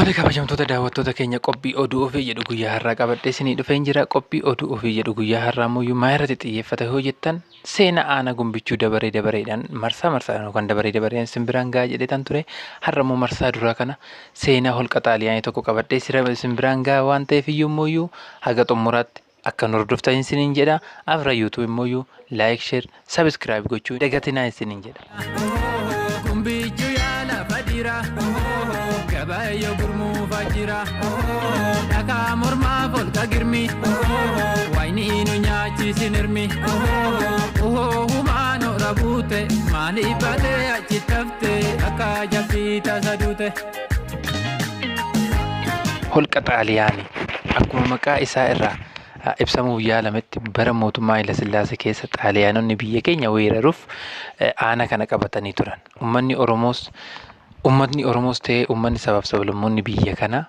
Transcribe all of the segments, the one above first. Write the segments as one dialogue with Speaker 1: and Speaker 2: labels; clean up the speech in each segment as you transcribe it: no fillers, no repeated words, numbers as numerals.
Speaker 1: Tole, kabajamtoota daawwattoota keenya, qophii oduu ofii jedhu guyyaa har'aa qabadhee isinii dhufeen jira. Qophii oduu ofii jedhu guyyaa har'aa immoo maa irratti xiyyeeffata yoo jettan, seenaa aanaa Gumbichuu dabaree dabareedhaan, marsaa marsaadhaan yookaan dabaree dabareedhaan isin biraan gahaa jedheetan ture. Har'a immoo marsaa duraa kana seenaa holqa Xaaliyaanii tokko qabadhee isin biraan gahaa waan ta'eef iyyuu immoo haga xumuraatti akka nu hordoftan isiniin jedha. Afra YouTube immoo like, share, subscribe gochuu dagatinaa isiniin jedha.
Speaker 2: Gumbichuu yaala fadhiira, gabaayyo gurmuufa jira, dhakaa mormaa folka girmi, wayni nu nyaachisin hirmi, humaano rabuute, maaliif baatee achi tafte akka jabbii tasa duute.
Speaker 1: Holqa Xaaliyaanii akkuma maqaa isaa irraa ibsamuuf yaalametti, bara mootummaa Hayilasillaasee keessa Xaaliyaanonni biyya keenya weeraruuf aana kana qabatanii turan. Uummanni Oromoos ta'ee uummanni sabaaf sablammoonni biyya kanaa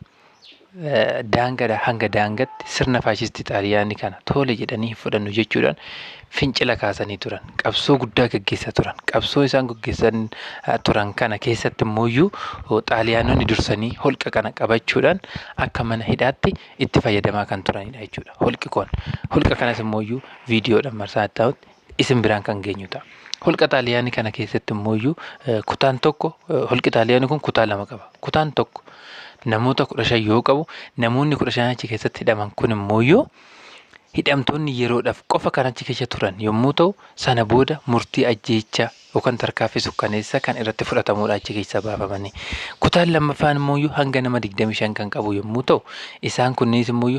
Speaker 1: daangaadhaa hanga daangaatti sirna faashistii Xaaliyaanii kana tole jedhanii hin fudhannu jechuudhaan fincila kaasanii turan. Qabsoo guddaa gaggeessaa turan. Qabsoo isaan gaggeessan turan kana keessatti immoo Xaaliyaanonni dursanii holqa kana qabachuudhaan akka mana hidhaatti itti fayyadamaa kan turanidha jechuudha. Holqi kun, holqa kanas immoo viidiyoodhaan marsaa ta'utti isin biraan kan geenyu ta'a. Holqa Xaaliyaanii kana keessatti immoo kutaan tokko, holqi Xaaliyaanii kun kutaa lama qaba. Kutaan tokko namoota 15 yoo qabu, namoonni 15 achi keessatti hidhaman kun immoo hidhamtoonni yeroodhaaf qofa kan achi keessa turan yommuu ta'u, sana booda murtii ajjeechaa yookaan tarkaanfii sukkaneessaa kan irratti fudhatamudha achi keessaa baafamanii. Kutaan lammaffaan immoo hanga nama 25 kan qabu yommuu ta'u, isaan kunneenis immoo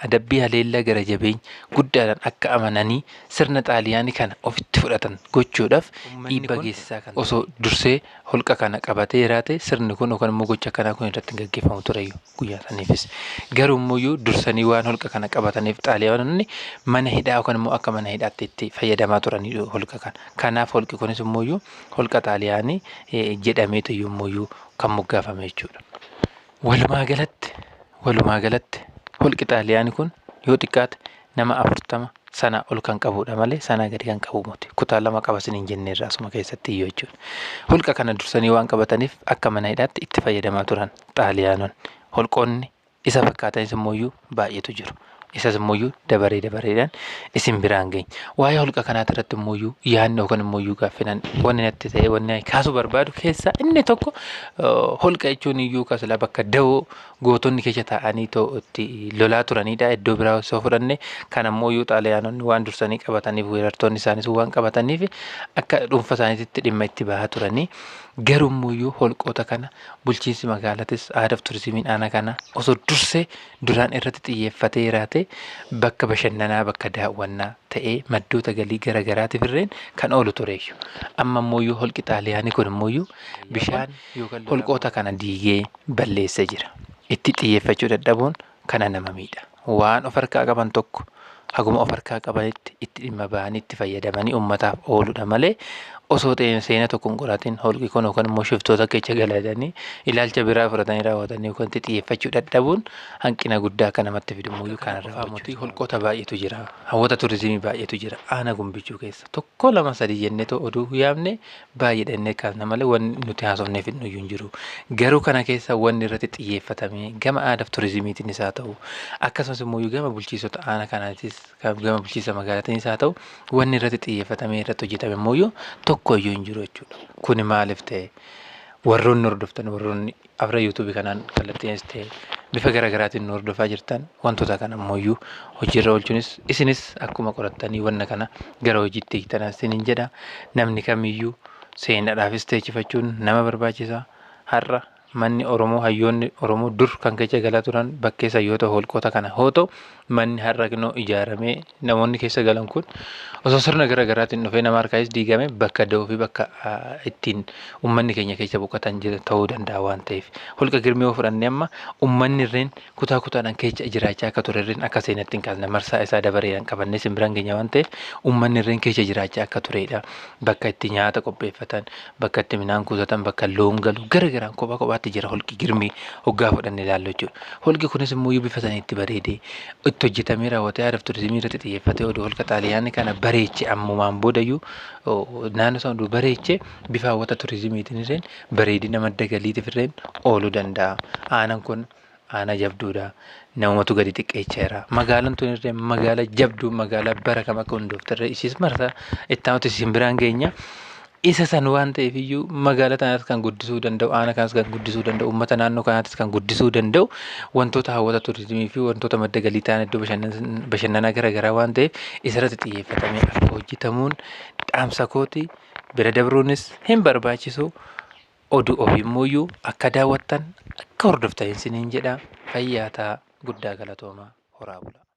Speaker 1: adabbii haleellaa gara jabeenya guddaadhaan akka amananii sirna Xaaliyaanii kana ofitti fudhatan gochuudhaaf dhiibbaa geessisaa kan osoo dursee holqa kana qabatee jiraate, sirni kun yookaan immoo gocha akkanaa kun irratti hin gaggeeffamu tureyyuu guyyaa saniifis. Garuu immoo dursanii waan holqa kana qabataniif, Xaaliyaanonni mana hidhaa yookaan immoo akka mana hidhaatti itti fayyadamaa turanii holqa kana. Kanaaf holqi kunis immoo holqa Xaaliyaanii jedhameetu immoo kan moggaafame jechuudha. Walumaa galatti holqi Xaaliyaanii kun yoo xiqqaate nama 40 sanaa ol kan qabudha malee sanaa gadi kan qabu miti. Kutaa lama qaba isiniin jenneerra asuma keessatti iyyuu jechuudha. Holqa kana dursanii waan qabataniif akka mana hidhaatti itti fayyadamaa turan Xaaliyaanonni. Holqoonni isa fakkaatanis immoo baay'eetu jiru. Isas immoo dabaree dabareedhaan isin biraan geenya. Waa'ee holqa kanaati irratti immoo yaadni yookaan immoo gaaffinan wanni natti ta'e, wanni kaasuu barbaadu keessaa inni tokko, holqa jechuun iyyuu kasilaa bakka dawoo gootonni keessa taa'anii itti lolaa turanidha. Iddoo biraa osoo fudhanne, kan ammoo Xaaliyaanonni waan dursanii qabataniif, weerartoonni isaanis waan qabataniif, akka dhuunfa isaaniitti dhimma itti bahaa turanii. Garuu immoo holqoota kana bulchiinsi magaalatis, aadaaf turizimiin aanaa kana osoo dursee duraan irratti xiyyeeffatee jiraate, bakka bashannanaa, bakka daawwannaa ta'ee maddoota galii garaagaraatiif irreen kan oolu tureeyyu. Amma immoo holqi Xaaliyaanii kun immoo bishaan holqoota kana diigee balleessee jira. Itti xiyyeeffachuu dadhabuun kana nama miidha. Waan of harkaa qaban tokko haguma of harkaa qabanitti itti dhimma bahanii itti fayyadamanii uummataaf ooludha malee, osoo seena tokko hin qoratin holqi kun yookaan immoo shiftoota keessa galatanii ilaalcha biraa fudhatanii raawwatanii yookaan itti xiyyeeffachuu dadhabuun hanqina guddaa akka namatti fidu immoo kanarraa mootii holqoota baay'eetu jira. Hawwata turizimii baay'eetu jira. Aanaa Gumbichuu keessa tokko, lama, sadii jennee oduu yaamne baay'eedha jennee kaasna malee wanni nuti haasofnee fidnu iyyuu hin jiru. Garuu kana keessa wanni irratti xiyyeeffatamee gama aadaaf turizimiitiinis haa ta'u, akkasumas immoo gama bulchiisota aanaa kanaatis, gama bulchiinsa magaalaatiinis haa ta'u, wanni irratti xiyyeeffatamee irratti hojjetame immoo tokko iyyuu hin jiru jechuudha. Kuni maaliif ta'e? Warroonni hordoftan, warroonni afra YouTubeii kanaan kallattiinis ta'e bifa garaagaraatiin nu hordofaa jirtan, wantoota kana ammoo hojiirra oolchuunis isinis akkuma qorattanii wanna kana gara hojiitti hiiktan isiniin jedha. Namni kamiyyuu seenaadhaafis teechifachuun nama barbaachisa. Har'a manni Oromoo, hayyoonni Oromoo dur kan keessa galaa turan bakkee san yoo ta'u, holqoota kana yoo ta'u, manni har'a kinoo ijaaramee namoonni keessa galan kun osoo sirna garaagaraatiin dhufee nama harkaayis diigame, bakka da'oo fi bakka ittiin uummanni keenya keessa boqotan ta'uu danda'a waan ta'eef. Holqa Girmee yoo fudhanne, amma uummanni irreen kutaa kutaadhaan keessa jiraachaa akka ture irreen akka seenatti hin kaasne, marsaa isaa dabareedhaan qabannee simbiraan keenya waan ta'eef, uummanni irreen keessa jiraachaa akka turedha. Bakka itti nyaata qopheeffatan, bakka itti midhaan kuusatan, bakka loon galu gara garaan kophaa kophaatti. Shawaatti jira holqi Girmii hoggaa fudhannee ilaallu jechuudha. Holqi kunis immoo bifa sanii itti bareedee itti hojjetamee raawwatee aadaaf turizimii irratti xiyyeeffatee oduu holqa Xaaliyaanii kana bareeche ammumaan boodayyuu naannoo sana oduu bareeche bifa hawwata turizimiitiin illee bareedina madda galiitiif illee ooluu danda'a. Aanaan kun aanaa jabduudha. Namumatu gadi xiqqeecheera. Magaalaan tun illee magaalaa jabduu magaalaa bara kam akka hundoofte illee ishis marsaa itti aanutti isin biraan geenya. Isa san waan ta'eef iyyuu magaalaa tanaas kan guddisuu danda'u, aanaa kanas kan guddisuu danda'u, uummata naannoo kanaatis kan guddisuu danda'u wantoota hawwata turizimii fi wantoota madda galii ta'an iddoo bashannanaa garaa garaa waan ta'eef isarratti xiyyeeffatamee akka hojjetamuun dhaamsa kooti. Bira dabruunis hin barbaachisu. Oduu ofiimmoo akka daawwattan akka hordoftan isiniin jedha. Fayyaa ta'aa, guddaa galatoomaa, horaa bulaa.